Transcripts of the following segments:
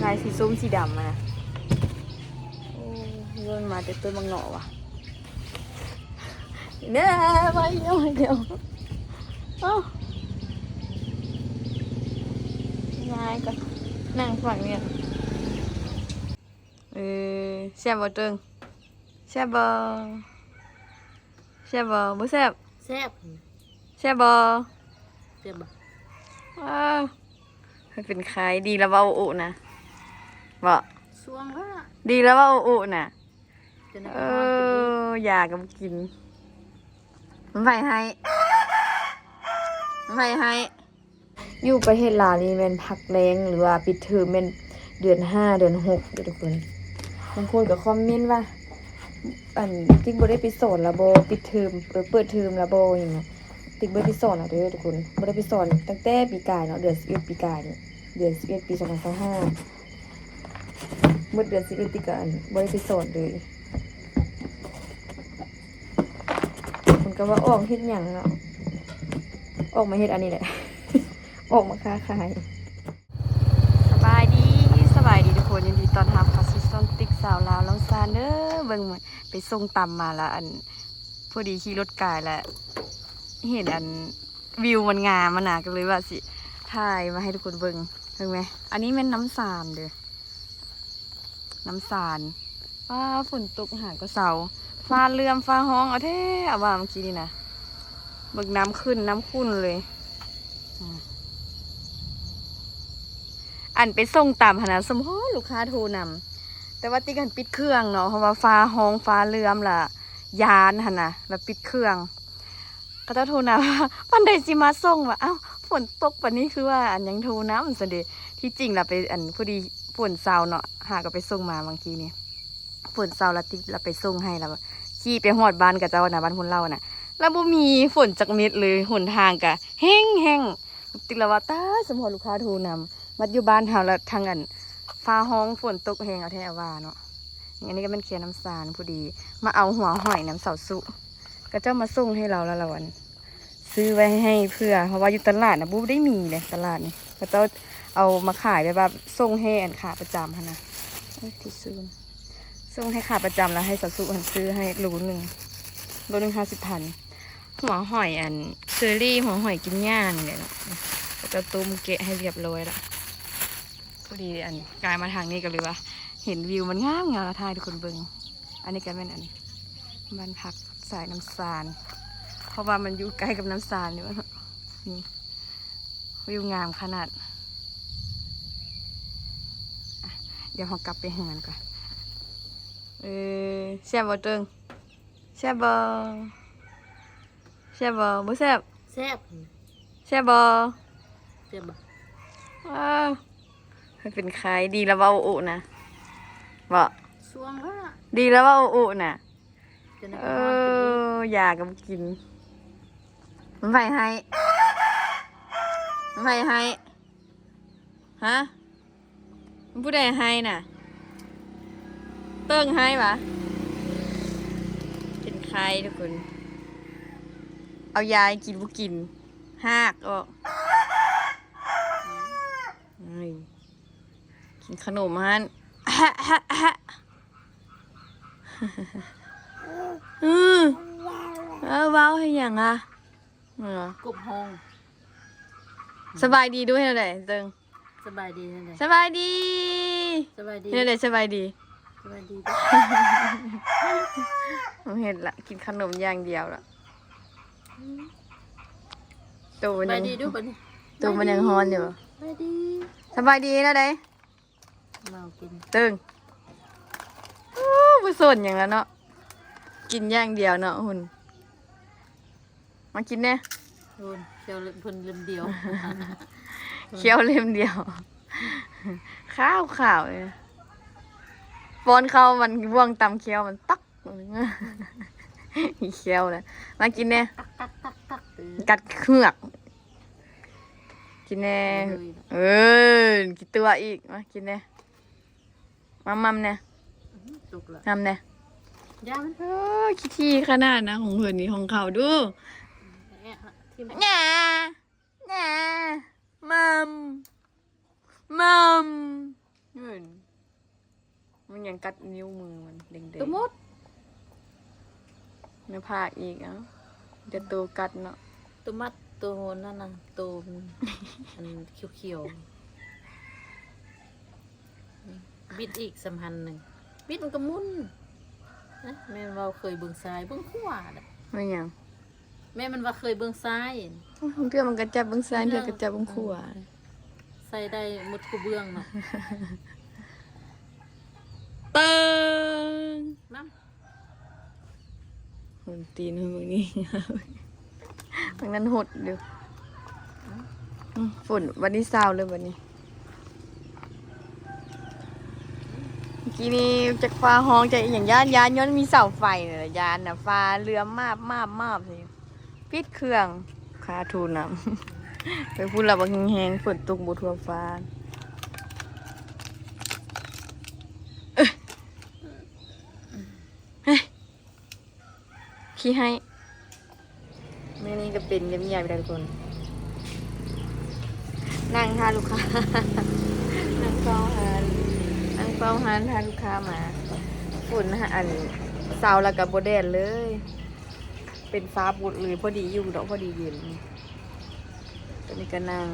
າຍສີສົ້ມສີດຳຫັ້ນນະ. ໂອ້ ມັນມາແຕ່ຕົ້ນໝາກເງາະຫວາ. ແນ່ ມາອີກແລ້ວ ມາອີກແລ້ວ. ເອົ້າ ຍ້າຍກ່ອນ ນັ່ງຝັ່ງນີ້. ເອີ ແຊບບໍ່ເຕີງ? ແຊບບໍ່? ແຊບບໍ່? ບໍ່ແຊບ? ແຊບ. ແຊບບໍ່? ແຊບບໍ່? ເອີ ໃຫ້ເປັນໄຂ້. ດີລະເວົ້າໂອນະ ເບາະ ຊ່ວງລະ ດີລະເວົ້າໂອນະ. ເອີ ຢາກໍບໍ່ກິນ. ມັນໃຜໃຫ້? ມັນໃຜໃຫ້? ຢູ່ປະເທດລາວນີ້ແມ່ນພັກແລ້ງ ຫຼືວ່າປິດເທີມແມ່ນເດືອນຫ້າ ເດືອນຫົກເດີທຸກຄົນ. ບາງຄົນກໍຄອມເມັນວ່າ ອັນ ຕິກບໍ່ໄດ້ໄປສອນລະບໍ່ ປິດເທີມ ເອີ ເປີດເທີມລະບໍ່ ຫຍັງນະ. ຕິກບໍ່ໄດ້ໄປສອນລະເດີທຸກຄົນ ບໍ່ໄດ້ໄປສອນຕັ້ງແຕ່ປີກາຍເນາະ ເດືອນສິບເອັດປີກາຍນີ້ ເດືອນສິບເອັດປີສອງພັນຊາວຫ້າ ໝົດເດືອນສິບເອັດຕິກກໍ ອັນ ບໍ່ໄດ້ໄປສອນເລີຍ. ເພິ່ນກໍວ່າອອກເຮັດຫຍັງເນາະ ອອກມາເຮັດອັນນີ້ແຫຼະ ອອກມາຄ້າຂາຍ. ສະບາຍດີ ສະບາຍດີທຸກຄົນ ຍິນດີຕ້ອນຮັບເຂົ້າສູ່ຊ່ອງຕິກສາວລາວລ້ອງຊານເດີ. ເບິ່ງ ໄປສົ່ງຕຳມາລະ ອັນ ພໍດີຂີ່ລົດກາຍລະ ເຫັນ ອັນ ວິວມັນງາມຫັ້ນນະ ກໍເລີຍວ່າຊິຖ່າຍມາໃຫ້ທຸກຄົນເບິ່ງ. ເບິ່ງແມ ອັນນີ້ແມ່ນນ້ຳສານເດີ ນ້ຳສານ. ຟ້າຝົນຕົກຫາກໍເຊົາ ຟ້າເຫຼື້ອມຟ້າຮ້ອງເອົາແທ້ ອາວ່າເມື່ອກີ້ນີ້ນະ ເບິ່ງນ້ຳຂຶ້ນນ້ຳຂຸ້ນເລີຍ. ອາ ອັນໄປສົ່ງຕຳຫັ້ນນະ ສົມພໍລູກຄ້າໂທນຳ ແຕ່ວ່າຕິກຫັ້ນປິດເຄື່ອງເນາະ ເພາະວ່າຟ້າຮ້ອງຟ້າເຫຼື້ອມລະ ຢ້ານຫັ້ນນະ ລະປິດເຄື່ອງ. ເຂົາເຈົ້າໂທນຳວ່າ ປານໃດຊິມາສົ່ງ ວ່າ ອ້າວ ຝົນຕົກປານນີ້ ຄືວ່າ ອັນ ຍັງໂທນຳຊັ້ນເດ. ທີ່ຈິງລະໄປ ອັນ ພໍດີຝົນເຊົາເນາະ ຫາກໍໄປສົ່ງມາເມື່ອກີ້ນີ້ ຝົນເຊົາລະຕິກລະໄປສົ່ງໃຫ້ລະ ຂີ່ໄປຮອດບ້ານເຂົາເຈົ້ານະ ບ້ານຄົນລາວນະ ລະບໍ່ມີຝົນຈັກເມັດເລີຍ ຫົນທາງກະແຫ້ງໆ. ຕິກລະວ່າ ຕາຍ ສົມພໍລູກຄ້າໂທນຳ ບັດຢູ່ບ້ານເຮົາລະທັງ ອັນ ຟ້າຮ້ອງຝົນຕົກແຮງເອົາແທ້ເອົາວ່າເນາະ. ອັນນີ້ກໍແມ່ນແຄນ້ຳສານ ພໍດີມາເອົາຫົວຫອຍນຳສາວສຸ ເຂົາເຈົ້າມາສົ່ງໃຫ້ລາວລະລະວັນ ຊື້ໄວ້ໃຫ້ເພື່ອ ເພາະວ່າຢູ່ຕະຫຼາດນະບໍ່ໄດ້ມີເດ້ ຕະຫຼາດນີ້ ເຂົາເຈົ້າເອົາມາຂາຍແບບວ່າສົ່ງໃຫ້ ອັນ ຂາປະຈຳຫັ້ນນະ. ເອີ ທີ່ຊື້ ສົ່ງໃຫ້ຂາປະຈຳ ລະໃຫ້ສາວສຸຫັ້ນຊື້ໃຫ້ໂລໜຶ່ງ ໂລໜຶ່ງຫ້າສິບພັນ. ຫົວຫອຍ ອັນ ເຊີຣີ ຫົວຫອຍກິນຫຍ້ານີ້ແຫຼະເນາະ ເຂົາເຈົ້າຕົ້ມແກະໃຫ້ລຽບຮ້ອຍລະ. ພໍດີ ອັນ ກາຍມາທາງນີ້ກໍເລີຍວ່າເຫັນວິວມັນງາມໆ ລະຖ່າຍໃຫ້ທຸກຄົນເບິ່ງ. ອັນນີ້ກໍແມ່ນ ອັນ ບ້ານພັກສາຍນ້ຳຊານ ເພາະວ່າມັນຢູ່ໃກ້ກັບນ້ຳຊານນີ້ ນີ້ ວິວງາມຂະໜາດ. ອະ ດຽວເຮົາກັບໄປເຮືອນກ່ອນ. ເອີ ແຊບບໍ່ເຕີງ? ແຊບບໍ່? ແຊບບໍ່? ບໍ່ແຊບ? ແຊບ. ແຊບບໍ່? ແຊບບໍ່? ເອີ ເປັນໄຂ້ ດີລະເວົ້າໂອນະ ເບາະ ຊ່ວງລະ ດີລະເວົ້າໂອນະ. ເອີ ຢາກໍບໍ່ກິນ. ມັນໃຜໃຫ້? ມັນໃຜໃຫ້? ຮະ? ຜູ້ໃດໃຫ້ນະ? ເຕີງໃຫ້ຫວາ? ເປັນໄຂ້ທຸກຄົນ ເອົາຢາໃຫ້ກິນບໍ່ກິນ ຮາກອອກ. ເອີຍ ກິນຂະໜົມຫັ້ນ ອື ເອີ ເວົ້າເຮັດຫຍັງອະ? ເອີ ກົບຫ້ອງ. ສະບາຍດີດ້ວຍແນວໃດເຕີງ? ສະບາຍດີແນວໃດ? ສະບາຍດີ ສະບາຍດີແນວໃດ? ສະບາຍດີ ສະບາຍດີ. ບໍ່ເຮັດລະ ກິນຂະໜົມຢ່າງດຽວລະ. ໂຕມັນຍັງ ສະບາຍດີດູບັດນີ້ ໂຕມັນຍັງຮ້ອນຢູ່. ສະບາຍດີ ສະບາຍດີແນວໃດ? ເມົາກິນ ເຕີງ. ໂອ້ ບໍ່ສົນຫຍັງລະເນາະ ກິນຢ່າງດຽວເນາະ. ຫຸ່ນ ມາກິນແດ່. ໂອ້ ຂຽວເລັມເພິ່ນເລັມດຽວ ຂຽວເລັມດຽວ ຂາວໆ ເລີຍ. ປ້ອນເຂົ້າມັນບ້ວງຕຳຂຽວມັນຕັກ ມີແຂ້ວນະ ມາກິນແດ່ ຕັກໆໆໆ ເອີ ກັດເຫືອກ ກິນແດ່. ເອີຍ ເອີ ກິນຕົວະອີກ ມາກິນແດ່ ມາໝ່ຳແດ່ ອື ສຸກລະ ງຳແດ່ ຢ່າມັນ ເອີ ຂີ້ຖີ່ຂະໜາດນະ ຂອງເພິ່ນນີ້ ຂອງເຂົາດູ ແນ່ ແນ່ ໝ່ຳ ໝ່ຳ ເອີ ຍັງກັດນິ້ວມືມັນແດງໆ ໂຕມົດ ໜ້າຜາກອີກ ເອົ້າ ຈະໂຕກັດເນາະ ໂຕມັດ ໂຕນັ້ນນະ ໂຕອັນຂຽວໆ ບິດອີກສຳພັນໜຶ່ງ ບິດມັນກໍໝຸ່ນນະ ແມ່ນວ່າເຄີຍເບິ່ງຊ້າຍ ເບິ່ງຂວາເດ້ ແມ່ນຫຍັງ? ແມ່ນມັນວ່າເຄີຍເບິ່ງຊ້າຍ ບາງເທື່ອມັນກໍຈັບເບິ່ງຊ້າຍ ເທື່ອກໍຈັບເບິ່ງຂວາ ໃສ່ໄດ້ໝົດຄູ່ເບື້ອງເນາະ ເຕີງ ນຳ ຫົນຕີນເບິ່ງນີ້ ທາງນັ້ນຫົດຢູ່ ອືມ ຝົນ ວັນທີຊາວເລີຍບັດນີ້ ເມື່ອກີ້ນີ້ຈັກຟ້າຮ້ອງ ຈັກອີ່ຫຍັງ ຢ້ານ ຢ້ານ ຍ້ອນມີເສົາໄຟນີ້ແຫຼະ ຢ້ານນະ ຟ້າເຫຼືອມມາບໆໆ ປິດເຄື່ອງ ຄາໂທນຳ ໄປພຸ້ນລະ ບັກແຮງໆ ຝົນຕົກບໍ່ທົ່ວຟ້າ ເອີ ຂີ້ໄຫ້ ມື້ນີ້ກໍເປັນງຽບໆ ແລ້ວທຸກຄົນ ນັ່ງຖ້າລູກຄ້າ ນັ່ງເຝົ້າຮ້ານ ນັ່ງເຝົ້າຮ້ານຖ້າລູກຄ້າມາ ຝົນ ອັນ ເຊົາແລ້ວກໍບໍ່ແດດເລີຍ ເປັນຟ້າບຸດເລີຍ ພໍດີຢູ່ດອກ ພໍດີເຢັນ. ຕອນນີ້ກໍນັ່ງ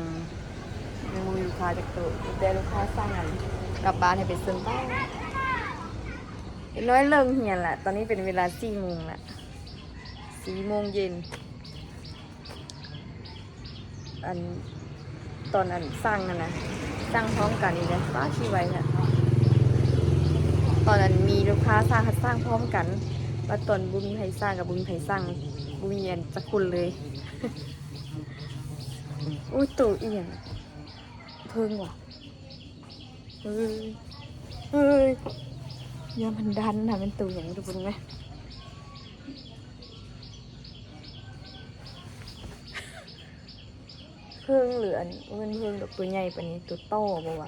ຍັງບໍ່ມີລູກຄ້າຈັກໂຕ ມີແຕ່ລູກຄ້າສັ່ງອັນກັບບ້ານໃຫ້ໄປສົ່ງໄປ ເດັກນ້ອຍເລີກຮຽນລະ ຕອນນີ້ເປັນເວລາສີ່ໂມງລະ ສີ່ໂມງເຢັນ ອັນ ຕອນອັນສັ່ງຫັ້ນນະ ສັ່ງພ້ອມກັນນີ້ນະ ປ້າ ຊິໄວແທ້ ຕອນອັນມີລູກຄ້າສັ່ງ ສັ່ງພ້ອມກັນ ບັດຕອນບໍ່ມີໃຜສັ່ງກໍບໍ່ມີໃຜສັ່ງ ບໍ່ມີອັນຈັກຄົນເລີຍ. ອຸ້ຍ ໂຕອີ່ຫຍັງ ເພິ່ງຫວາ ເຮີ້ຍ ເຮີ້ຍ ຢ່າມັນດັນນະ ແມ່ນໂຕຫຍັງທຸກຄົນເອີຍ ເພິ່ງ ຫຼື ອັນ ບໍ່ແມ່ນເພິ່ງດອກ ໂຕໃຫຍ່ປານນີ້ ໂຕຕໍ່ບໍ່ວະ?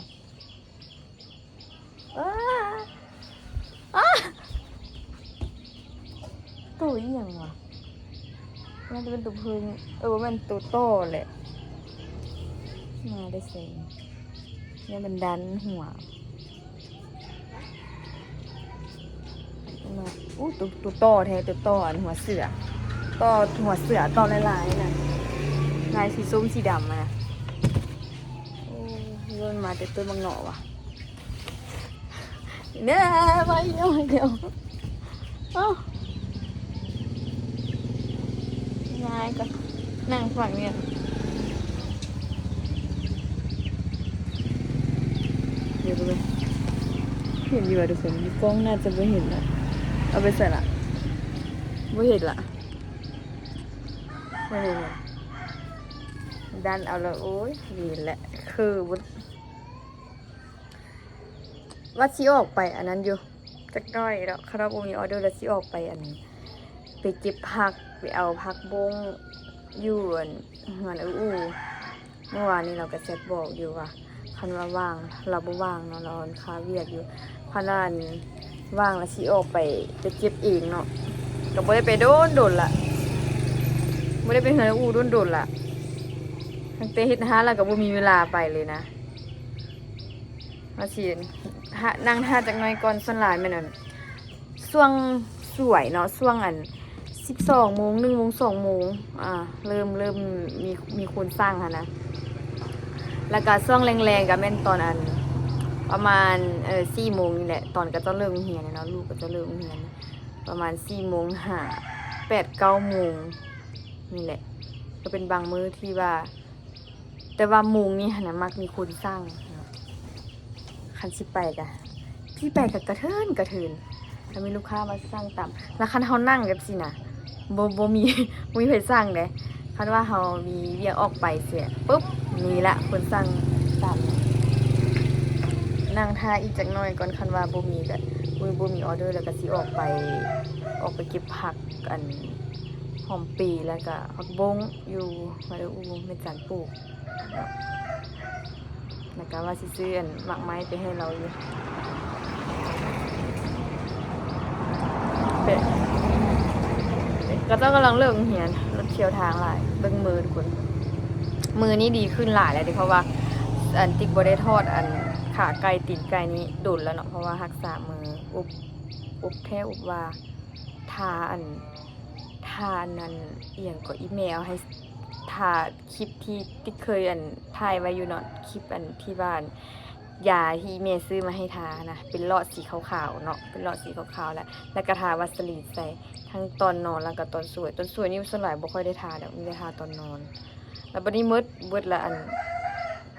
ອ້າ ອ້າ ໂຕອີ່ຫຍັງຫວາ? ໜ້າຈະເປັນໂຕເພິ່ງ ເອີ ບໍ່ແມ່ນ ໂຕຕໍ່ແຫຼະ ມາແຕ່ໃສ? ຢ່າມັນດັນຫົວ ມາ ອູ້ ໂຕ ໂຕຕໍ່ແທ້ ໂຕຕໍ່ອັນຫົວເສືອ ຕໍ່ຫົວເສືອ ຕໍ່ຫຼາຍໆນະ ລາຍສີສົ້ມສີດຳຫັ້ນນະ. ໂອ້ ໂຍນມາແຕ່ຕົ້ນບັກເງາະຫວາ ແນ່ ມາອີກແລ້ວ ມາອີກແລ້ວ ເອົ້າ ຍ້າຍກ່ອນ ນັ່ງຝັ່ງນີ້ ດຽວເບິ່ງ ເຫັນຢູ່ວ່າ ທຸກຄົນ ຢູ່ກ້ອງໜ້າຈະບໍ່ເຫັນລະ ເອົາໄປໃສລະ ບໍ່ເຫັນລະ ນັ້ນໆໆ ດັນເອົາລະ ໂອ້ຍ ເຫັນແຫຼະ ຄື ວ່າຊິອອກໄປອັນນັ້ນຢູ່ ຈັກໜ້ອຍດອກ ຄັນວ່າບໍ່ມີອໍເດີແລ້ວຊິອອກໄປອັນ ໄປເກັບຜັກ ໄປເອົາຜັກບົ້ງຢູ່ອັນເຮືອນເອື້ອອູ່ ເມື່ອວານນີ້ລາວກໍແຊັດບອກຢູ່ວ່າ ຄັນວ່າວ່າງ ລາວບໍ່ວ່າງເນາະ ລາວຄາວຽກຢູ່ ຄັນວ່າອັນວ່າງລະຊິອອກໄປ ໄປເກັບເອງເນາະ ກໍບໍ່ໄດ້ໄປດົນດົນລະ ບໍ່ໄດ້ໄປເຮືອນເອື້ອອູ່ດົນດົນລະ ຕັ້ງແຕ່ເຮັດຮ້ານລະກໍບໍ່ມີເວລາໄປເລີຍນະ. ວ່າຊິ ຖ້າ ນັ່ງຖ້າຈັກໜ້ອຍກ່ອນ ສ່ວນຫຼາຍແມ່ນອັນ ຊ່ວງສວຍເນາະ ຊ່ວງອັນ ສິບສອງໂມງ ໜຶ່ງໂມງ ສອງໂມງ ອ່າ ເລີ່ມ ເລີ່ມມີ ມີຄົນສັ່ງຫັ້ນນະ ແລ້ວກະຊ່ວງແລງໆ ກະແມ່ນຕອນອັນ ປະມານ ເອີ ສີ່ໂມງນີ້ແຫຼະ ຕອນເຂົາເຈົ້າເລີກໂຮງຮຽນເນາະ ລູກເຂົາເຈົ້າເລີກໂຮງຮຽນ ປະມານສີ່ໂມງຫາ ແປດ ເກົ້າໂມງນີ້ແຫຼະ ກະເປັນບາງມື້ທີ່ວ່າ ແຕ່ວ່າໂມງນີ້ຫັ້ນນະ ມັກມີຄົນສັ່ງເນາະ ຄັນຊິໄປກະ ຊິໄປກະກະເທີນກະເທີນ ຖ້າມີລູກຄ້າມາສັ່ງຕາມ ລະຄັນເຮົານັ່ງແບບຊີ້ນະ ບໍ່ ບໍ່ມີ ບໍ່ມີໃຜສັ່ງເດ້ ຄັນວ່າເຮົາມີວຽກອອກໄປເສຍປຶບ ມີລະຄົນສັ່ງຕາມ ນັ່ງຖ້າອີກຈັກໜ້ອຍກ່ອນ ຄັນວ່າບໍ່ມີກະ ບໍ່ ບໍ່ມີອໍເດີ ລະກະຊິອອກໄປ ອອກໄປເກັບຜັກ ອັນ ຫອມປີ ລະກະຜັກບົ້ງ ຢູ່ມາເດີອູ່ ແມ່ຈັນປູກ ແລ້ວກະວ່າຊິຊື້ອັນໝາກໄມ້ໄປໃຫ້ລາວຢູ່ ເຂົາເຈົ້າກຳລັງເລີກໂຮງຮຽນ ລົດທ່ຽວທາງຫຼາຍ ເບິ່ງມືທຸກຄົນ ມືນີ້ດີຂຶ້ນຫຼາຍແລ້ວເດ້ ເພາະວ່າອັນຕິກບໍ່ໄດ້ຖອດອັນ ຂາໄກ່ຕີນໄກ່ນີ້ດົນແລ້ວເນາະ ເພາະວ່າຮັກສາມື ອົບ ອົບແທ້ອົບວ່າ ຖ້າອັນ ຖ້າອັນນັ້ນ ອີ່ຫຍັງກໍ ອີ່ແມ່ເອົາໃຫ້ ຖ້າຄລິບທີ່ຕິກເຄີຍອັນ ຖ່າຍໄວ້ຢູ່ເນາະ ຄລິບອັນທີ່ວ່າອັນ ຢາທີ່ແມ່ຊື້ມາໃຫ້ທານະ ເປັນຫຼອດສີຂາວໆເນາະ ເປັນຫຼອດສີຂາວໆ ແລ້ວ ແລ້ວກໍທາວາສະລີນໃສ່ ທັງຕອນນອນ ແລ້ວກໍຕອນສວຍ ຕອນສວຍນີ້ສ່ວນຫຼາຍບໍ່ຄ່ອຍໄດ້ທາດອກ ມີແຕ່ທາຕອນນອນ ແລ້ວບັດນີ້ໝົດ ເບິດລະ ອັນ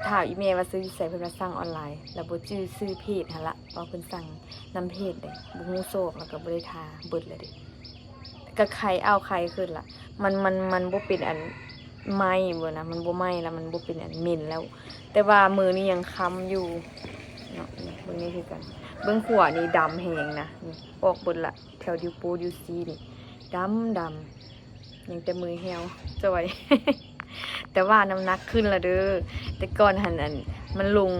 ຖາມອີ່ແມ່ວ່າຊື້ຢູ່ໃສ ເພິ່ນວ່າສັ່ງອອນລາຍ ແລ້ວບໍ່ຈື່ຊື່ເພຈຫັ້ນລະ ວ່າເພິ່ນສັ່ງນຳເພຈໃດ ບໍ່ຮູ້ຊອກ ແລ້ວກໍບໍ່ໄດ້ທາ ເບິດລະເດ. ກໍໄຄເອົາໄຄຂຶ້ນລະ ມັນ ມັນ ມັນບໍ່ເປັນອັນໄໝ້ບໍ່ນະ ມັນບໍ່ໄໝ້ລະ ມັນບໍ່ເປັນອັນເໝັນແລ້ວ ແຕ່ວ່າມືນີ້ຍັງຄ້ຳຢູ່ເນາະ ນີ້ເບິ່ງນີ້ຄືກັນ ເບິ່ງຂົວນີ້ດຳແຮງນະ ນີ້ອອກເບິດລະ ແຖວນິ້ວໂປ້ນິ້ວຊີ້ນີ້ ດຳ ດຳ ຍັງແຕ່ມືແຫ້ວຈ່ອຍ ແຕ່ວ່ານ້ຳໜັກຂຶ້ນລະເດີ ແຕ່ກ່ອນຫັ້ນ ອັນ ມັນລົງ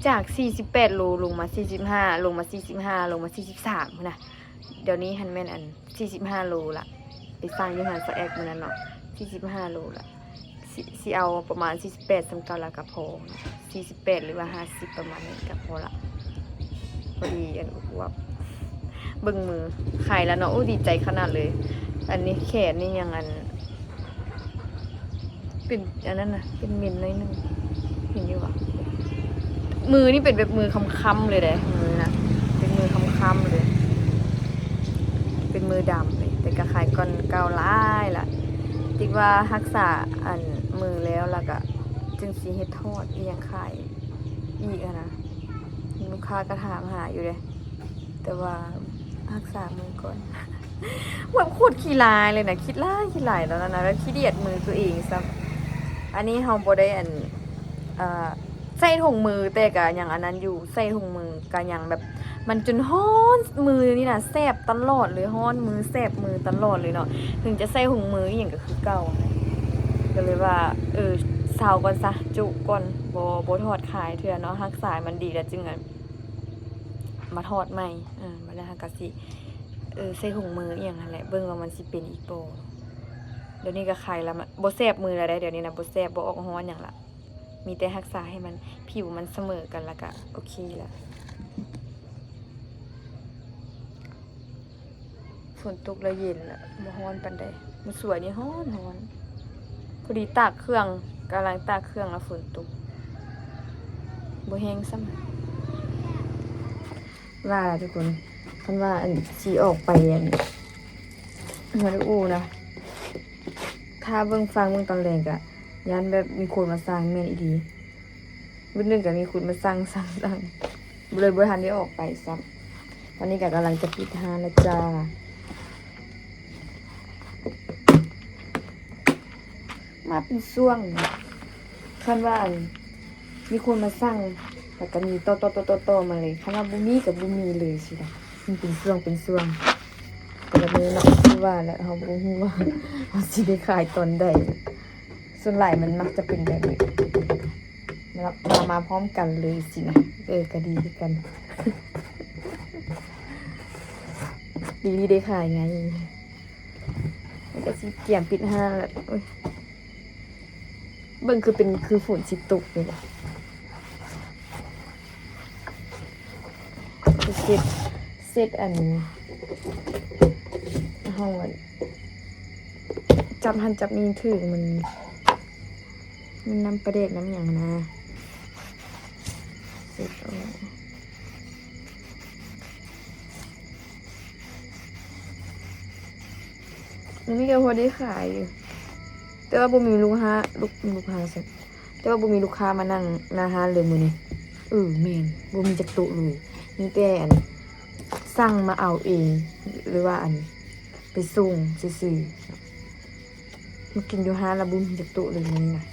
ຈາກສີ່ສິບແປດໂລ ລົງມາສີ່ສິບຫ້າ ລົງມາສີ່ສິບຫ້າ ລົງມາສີ່ສິບສາມພຸ້ນນະ ດຽວນີ້ຫັ້ນແມ່ນອັນສີ່ສິບຫ້າໂລລະ ໄປສັ່ງຢູ່ຮ້ານຊາວແອັກມື້ນັ້ນເນາະ ສີ່ສິບຫ້າໂລລະ ຊິ ຊິເອົາປະມານສີ່ສິບແປດສ່ຳເກົ່າລະກະພໍ ສີ່ສິບແປດ ຫຼືວ່າຫ້າສິບປະມານນີ້ກະພໍລະ ພໍດີອັນອວບໆ ເບິ່ງມື ໄຄລະເນາະ ໂອ້ ດີໃຈຂະໜາດເລີຍ ອັນນີ້ແຂນນີ້ຍັງອັນ ເປັນອັນນັ້ນນະ ເປັນເໝັນໜ້ອຍໜຶ່ງ ເຫັນຢູ່ບໍ່? ມືນີ້ເປັນແບບມືຄ້ຳໆເລີຍເດ້ ມືນະ ເປັນມືຄ້ຳໆເລີຍ ເປັນມືດຳເລີຍ ແຕ່ກະໄຄກ່ອນເກົ່າຫຼາຍລະ ຕິກວ່າຮັກສາອັນມືແລ້ວ ແລ້ວກະຈຶ່ງຊິເຮັດທອດອີ່ຫຍັງຂາຍອີກຫັ້ນນະ ລູກຄ້າກະຖາມຫາຢູ່ເດ້ ແຕ່ວ່າຮັກສາມືກ່ອນ ແບບໂຄດຂີ້ລາຍເລີຍນະ ຄິດຫຼາຍ ຄິດຫຼາຍຕອນນັ້ນນະ ແບບຂີ້ດຽດມືຕົວເອງຊ້ຳ ອັນນີ້ເຮົາບໍ່ໄດ້ອັນ ເອີ ໃສ່ຖົງມື ແຕ່ກະຍັງອັນນັ້ນຢູ່ ໃສ່ຖົງມືກະຍັງແບບ ມັນຈົນຮ້ອນມືນີ້ນະ ແສບຕະຫຼອດເລີຍ ຮ້ອນມື ແສບມືຕະຫຼອດເລີຍເນາະ ເຖິງຈະໃສ່ຖົງມືອີ່ຫຍັງກະຄືເກົ່າ ກະເລີຍວ່າ ເອີ ເຊົາກ່ອນຊະ ຈຸກ່ອນ ບໍ່ ບໍ່ຖອດຂາຍເທື່ອເນາະ ຮັກສາໃຫ້ມັນດີແລ້ວຈຶ່ງ ມາທອດໃໝ່ ເອີ ບາດນັ້ນເຮົາກະຊິ ເອີ ໃສ່ຖົງມືອີ່ຫຍັງຫັ້ນແຫຼະ ເບິ່ງວ່າມັນຊິເປັນອີກບໍ່ ດຽວນີ້ກະໄຄລະ ບໍ່ແສບມືລະໄດ໋ ດຽວນີ້ນະ ບໍ່ແສບ ບໍ່ອອກຮ້ອນຫຍັງລະ ມີແຕ່ຮັກສາໃຫ້ມັນ ຜິວມັນສະເໝີກັນລະກະໂອເຄລະ. ຝົນຕົກແລ້ວເຢັນລະ ບໍ່ຮ້ອນປານໃດ ມື້ສວຍນີ້ຮ້ອນໆ ພໍດີຕາກເຄື່ອງ ກຳລັງຕາກເຄື່ອງລະຝົນຕົກ ບໍ່ແຮງຊ້ຳ ວ່າລະທຸກຄົນ ຄັນວ່າອັນຊິອອກໄປອັນ ມາລິໂອນະ ຖ້າເບິ່ງຟັງເບິ່ງຕອນແລງກະ ຢ້ານແບບມີຄົນມາສັ່ງ ແມ່ນອີ່ຫຼີ ມື້ໜຶ່ງກະມີຄົນມາສັ່ງ ສັ່ງ ສັ່ງ ເລີຍບໍ່ທັນໄດ້ອອກໄປຊ້ຳ ຕອນນີ້ກະກຳລັງຈະປິດຮ້ານແລ້ວຈ້າ ມາເປັນຊ່ວງ ຄັນວ່າອັນ ມີຄົນມາສັ່ງ ແລ້ວກະມີຕໍ່ໆໆໆມາເລີຍ ຄັນວ່າບໍ່ມີກະບໍ່ມີເລີຍຊີ້ນະ ມັນເປັນຊ່ວງເປັນຊ່ວງ ແຕ່ລະມື້ເນາະ ຄືວ່າແຫຼະ ເຮົາບໍ່ຮູ້ວ່າເຮົາຊິໄດ້ຂາຍຕອນໃດ ສ່ວນຫຼາຍມັນມັກຈະເປັນແບບນີ້ ມາ ມາ ມາພ້ອມກັນເລີຍຊີ້ນະ ເອີ ກະດີຄືກັນ ດີທີ່ໄດ້ຂາຍໄງ ແລ້ວກະຊິກຽມປິດຮ້ານແລ້ວ ໂອ້ຍ ເບິ່ງຄືເປັນ ຄືຝົນຊິຕົກນີ້ແຫຼະ ເຊັດ ເຊັດອັນ ເຮົາອັນ ຈັບຫັ້ນຈັບນີ້ຖືກ ມັນ ມັນນຳປາແດກນຳຫຍັງຫັ້ນນະ ເຊັດອອກ ອັນນີ້ກະພໍໄດ້ຂາຍຢູ່ ແຕ່ວ່າບໍ່ມີລູກຄ້າ ລູກ ລູກຄ້າຊັ້ນ ແຕ່ວ່າບໍ່ມີລູກຄ້າມານັ່ງໜ້າຮ້ານເລີຍມື້ນີ້ ເອີ ແມ່ນ ບໍ່ມີຈັກໂຕະເລີຍ ມີແຕ່ອັນ ສັ່ງມາເອົາເອງ ຫຼືວ່າອັນ ໄປສົ່ງຊື່ໆ ມາກິນຢູ່ຮ້ານລະບໍ່ມີຈັກໂຕະເລີຍມື້ນີ້ນະ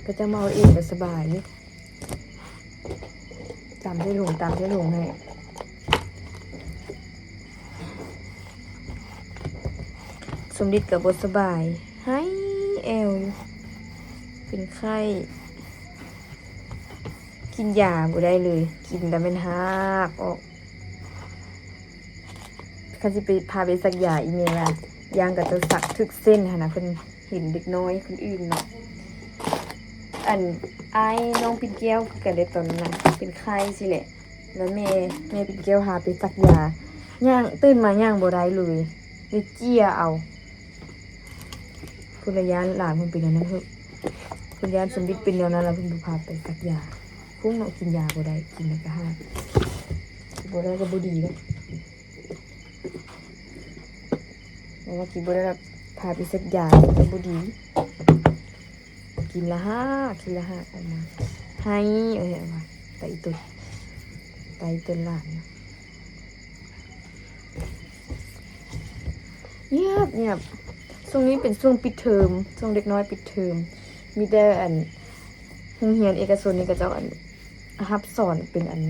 ເຂົາເຈົ້າມາເອົາເອງກະສະບາຍເດ້ ຕຳໃສ່ຖົງ ຕຳໃສ່ຖົງໃຫ້ ສົມລິດກະບໍ່ສະບາຍ ໄຫ້ແອວຢູ່ ເປັນໄຂ້ ກິນຢາບໍ່ໄດ້ເລີຍ ກິນລະແມ່ນຮາກອອກ ຄັນຊິໄປ ພາໄປສັກຢາ ອີ່ແມ່ວ່າ ຢ້ານເຂົາເຈົ້າສັກຖືກເສັ້ນຫັ້ນນະ ເພິ່ນ ເຫັນເດັກນ້ອຍຄົນອື່ນເນາະ ອັນ ອ້າຍນ້ອງປິ່ນແກ້ວຄືກັນເດ້ ຕອນນັ້ນນະ ເປັນໄຂ້ຊີ້ແຫຼະ ແລ້ວແມ່ ແມ່ປິ່ນແກ້ວພາໄປສັກຢາ ຍ່າງ ຕື່ນມາຍ່າງບໍ່ໄດ້ເລີຍ ໄດ້ເຈ້ຍເອົາ ເພິ່ນລະຢ້ານຫຼານເພິ່ນເປັນແນວນັ້ນເຮີ້ ເພິ່ນຢ້ານສົມບິດເປັນແນວນັ້ນ ແລ້ວເພິ່ນບໍ່ພາໄປສັກຢາ ຄົງເນາະ ກິນຢາບໍ່ໄດ້ ກິນແລ້ວກະຮາກ ກິນບໍ່ໄດ້ກະບໍ່ດີເດ້ ເພາະວ່າກິນບໍ່ໄດ້ແລ້ວ ພາໄປສັກຢາກະບໍ່ດີ ກິນລະຮາກ ກິນລະຮາກອອກມາ ໄຫ້ ເອີຍ ວ່າ ຕາອີຕົນ ຕາອີຕົນຫຼານ ງຽບ ງຽບ ຊ່ວງນີ້ເປັນຊ່ວງປິດເທີມ ຊ່ວງເດັກນ້ອຍປິດເທີມ ມີແຕ່ ອັນ ໂຮງຮຽນເອກະຊົນນີ້ ເຂົາເຈົ້າ ອັນ ຮັບສອນເປັນອັນ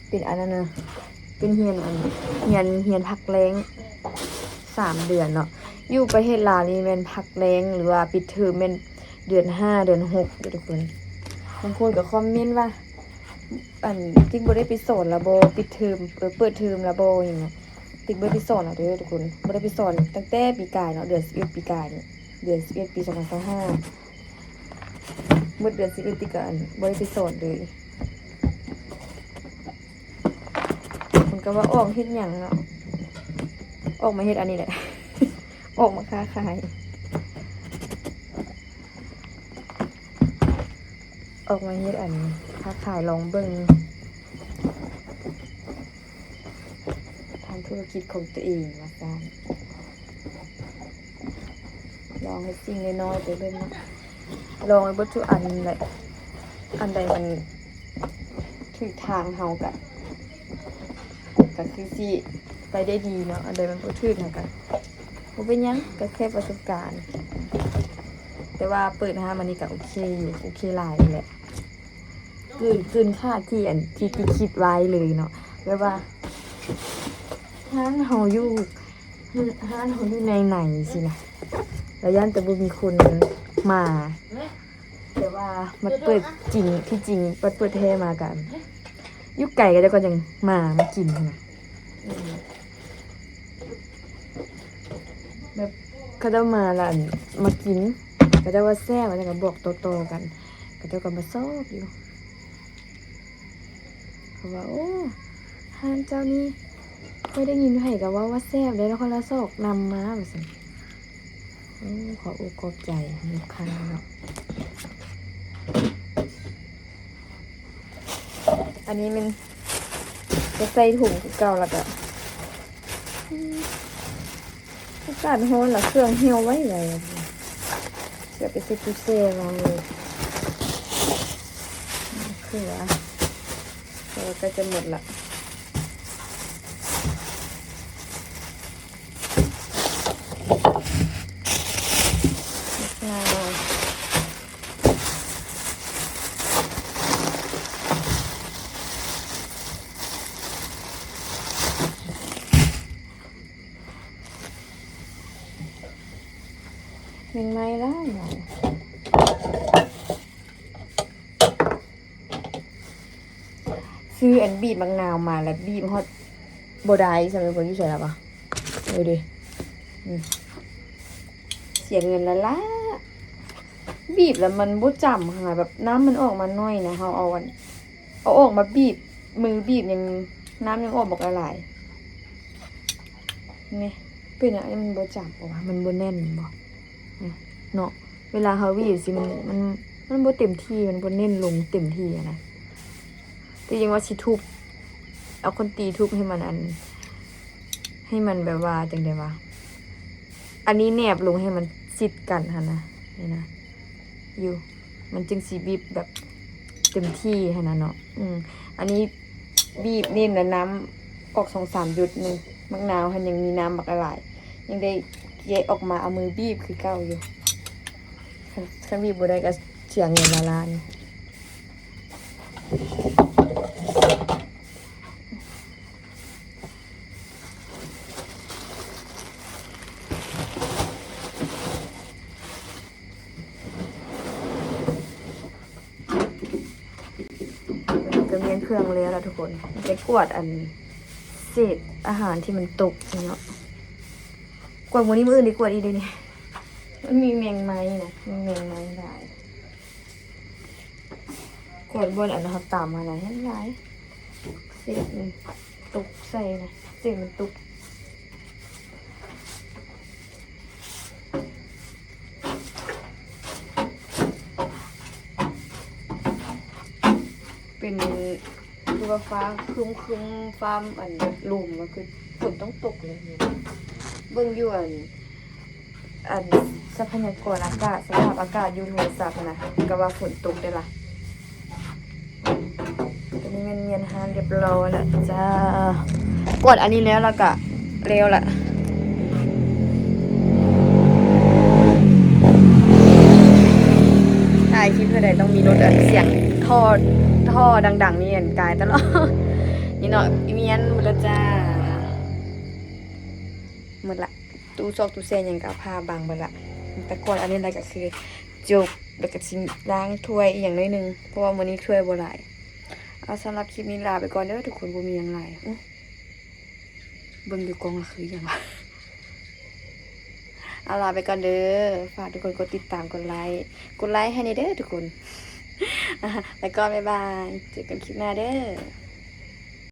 ເປັນອັນນັ້ນນະ ເປັນຮຽນອັນ ຮຽນ ຮຽນພັກແລ້ງສາມເດືອນເນາະ ຢູ່ປະເທດລາວນີ້ແມ່ນພັກແລ້ງ ຫຼືວ່າປິດເທີມແມ່ນເດືອນຫ້າ ເດືອນຫົກເດີທຸກຄົນ ບາງຄົນກະຄອມເມັນວ່າ ອັນ ຕິກບໍ່ໄດ້ໄປສອນລະບໍ່ ປິດເທີມ ເອີ ເປີດເທີມລະບໍ່ ຫຍັງ ຕິກບໍ່ໄດ້ໄປສອນລະເດີທຸກຄົນ ບໍ່ໄດ້ໄປສອນຕັ້ງແຕ່ປີກາຍເນາະ ເດືອນສິບເອັດປີກາຍນີ້ ເດືອນສິບເອັດປີສອງພັນຊາວຫ້າ ໝົດເດືອນສິບເອັດຕິກະ ອັນ ບໍ່ໄດ້ໄປສອນເລີຍ ເພິ່ນກະວ່າອອກເຮັດຫຍັງເນາະ ອອກມາເຮັດອັນນີ້ແຫຼະ ອອກມາຄ້າຂາຍ ອອກມາເຮັດອັນຄ້າຂາຍລອງເບິ່ງ ທຳທຸລະກິດຂອງຕົວເອງວ່າຊັ້ນ ລອງເຮັດສິ່ງນ້ອຍໆໄປເບິ່ງເນາະ ລອງໄປເບິດທຸກອັນແຫຼະ ອັນໃດມັນຖືກທາງເຮົາກະ ກະຄືຊິໄປໄດ້ດີເນາະ ອັນໃດມັນບໍ່ຖືກເຮົາກະບໍ່ເປັນຫຍັງ ກະແຄ່ປະສົບການ ແຕ່ວ່າເປີດຮ້ານມານີ້ກະໂອເຄຢູ່ ໂອເຄຫຼາຍແຫຼະ ເກີນ ເກີນຄາດທີ່ ອັນ ທີ່ ທີ່ຄິດໄວ້ເລີຍເນາະ ແບບວ່າຮ້ານເຮົາຢູ່ ຮ້ານເຮົາຢູ່ໃນໆຊີ້ນະ ລະຢ້ານແຕ່ບໍ່ມີຄົນມາ ແຕ່ວ່າມັນເປີດຈິງ ທີ່ຈິງມັນເປີດແທ້ມາກະ ຢູ່ໄກກະເຈົ້າກະຍັງມາ ມາກິນຫັ້ນນະ ແບບເຂົາເຈົ້າມາລະ ອັນ ມາກິນ ເຂົາເຈົ້າວ່າແຊບ ເຂົາເຈົ້າກະບອກຕໍ່ໆກັນ ເຂົາເຈົ້າກະມາຊອກຢູ່ ເຂົາວ່າ ໂອ້ ຮ້ານເຈົ້ານີ້ ຂ້ອຍໄດ້ຍິນໃຜກະເວົ້າວ່າແຊບເດ້ ແລ້ວຂ້ອຍລະຊອກນຳມາ ວ່າຊັ້ນ ໂອ້ ຂອບອົກຂອບໃຈລູກຄ້າເນາະ ອັນນີ້ແມ່ນ ກະໃສ່ຖົງຄືເກົ່າ ແລ້ວກະ ອາກາດຮ້ອນລະ ເຄື່ອງຫ່ຽວໄວໆ ຊິເອົາໄປໃສ່ຕູ້ແຊ່ລອງເລີຍ ເຂືອ ເຂືອກະຈະໝົດລະ ແມ່ນໄມ້ຫຼາຍໆ ຊື້ອັນບີບໝາກນາວມາແລ້ວບີບຮອດບໍ່ໄດ້ ຊັ້ນເພິ່ນຢູ່ໃສລະວະ ເອີເດ ອືມ ເສຍເງິນລະລະ ບີບລະມັນບໍ່ຈຳຫັ້ນນະ ແບບນ້ຳມັນອອກມາໜ້ອຍນະ ເຮົາເອົາອັນ ເອົາອອກມາບີບ ມືບີບຍັງ ນ້ຳຍັງອອກບັກຫຼາຍໆ ນີ້ ເປັນຫຍັງມັນບໍ່ຈຳ ເພາະວ່າມັນບໍ່ແໜ້ນແມ່ນບໍ່ ເນາະ ເວລາເຮົາບີບຊີ້ ມັນ ມັນ ມັນບໍ່ເຕັມທີ່ ມັນບໍ່ແໜ້ນລົງເຕັມທີ່ຫັ້ນນະ ທີ່ຈິງວ່າຊິທຸບ ເອົາຂົນຕີທຸບໃຫ້ມັນອັນ ໃຫ້ມັນແບບວ່າຈັ່ງໃດວະ ອັນນີ້ແນບລົງໃຫ້ມັນຊິດກັນຫັ້ນນະ ນີ້ນະ ຢູ່ ມັນຈຶ່ງຊິບີບແບບເຕັມທີ່ຫັ້ນນະເນາະ ອືມ ອັນນີ້ບີບເນັ້ນນະ ນ້ຳອອກສອງສາມຫຍົດໜຶ່ງ ໝາກນາວຫັ້ນຍັງມີນ້ຳບັກຫຼາຍ ຍັງໄດ້ແກະອອກມາເອົາມືບີບຄືເກົ່າຢູ່ ຄັນ ຄັນບີບບໍ່ໄດ້ກະເສຍເງິນລະລານ. ກະມ້ຽນເຄື່ອງແລ້ວລະທຸກຄົນ ໄປກວາດອັນເສດອາຫານທີ່ມັນຕົກເນາະ. ກວດມື້ນີ້ ມື້ອື່ນໄດ້ກວດອີກເດ້ນີ້. ມັນມີແມງໄມ້ນະ ມີແມງໄມ້ຫຼາຍ. ກວດບ່ອນອັນເຮົາຕຳຫັ້ນນະ ແຮງຫຼາຍ. ເສດມັນຕົກໃສ່ນະ ເສດມັນຕົກ. ເປັນ ຄືວ່າຟ້າຄຶ້ມໆ ຟ້າ ອັນ ລົມ ກໍຄືຝົນຕ້ອງຕົກເລີຍ. ເບິ່ງຢູ່ ອັນ ອັນ ຊັບພະຍາກອນອາກາດ ສະພາບອາກາດຢູ່ໂທລະສັບຫັ້ນນະ ກໍວ່າຝົນຕົກເດ້ລະ. ຕອນນີ້ແມ່ນມ້ຽນຮ້ານຮຽບຮ້ອຍແລ້ວຈ້າ. ກວດອັນນີ້ແລ້ວ ແລ້ວກະແລ້ວລະ. ຖ່າຍຄລິບເທື່ອໃດຕ້ອງມີລົດ ອັນ ສຽງທໍ່ ທໍ່ດັງໆ ນີ້ ອັນ ກາຍຕະຫຼອດ. ນີ້ເນາະ ມ້ຽນໝົດແລ້ວຈ້າ. ໝົດລະ ຕູ້ຊອກຕູ້ແຊ່ຫຍັງກໍເອົາຜ້າບັງເບິດລະ. ແຕ່ກວດອັນນີ້ແລ້ວກໍຄືຈົບ ແລ້ວກໍຊິລ້າງຖ້ວຍອີ່ຫຍັງໜ້ອຍໜຶ່ງ ເພາະວ່າມື້ນີ້ຖ້ວຍບໍ່ຫຼາຍ. ເອົາ ສຳລັບຄລິບນີ້ລາໄປກ່ອນເດີທຸກຄົນ ບໍ່ມີຫຍັງຫຼາຍ. ອຸ້ຍ ເບິ່ງຢູ່ກ້ອງລະຄືຫຍັງວະ. ເອົາ ລາໄປກ່ອນເດີ. ຝາກທຸກຄົນກົດຕິດຕາມ ກົດໄລ ກົດໄລໃຫ້ແດ່ເດີທຸກຄົນ. ໄປກ່ອນ ບາຍບາຍ ເຈີກັນຄລິບໜ້າເດີ.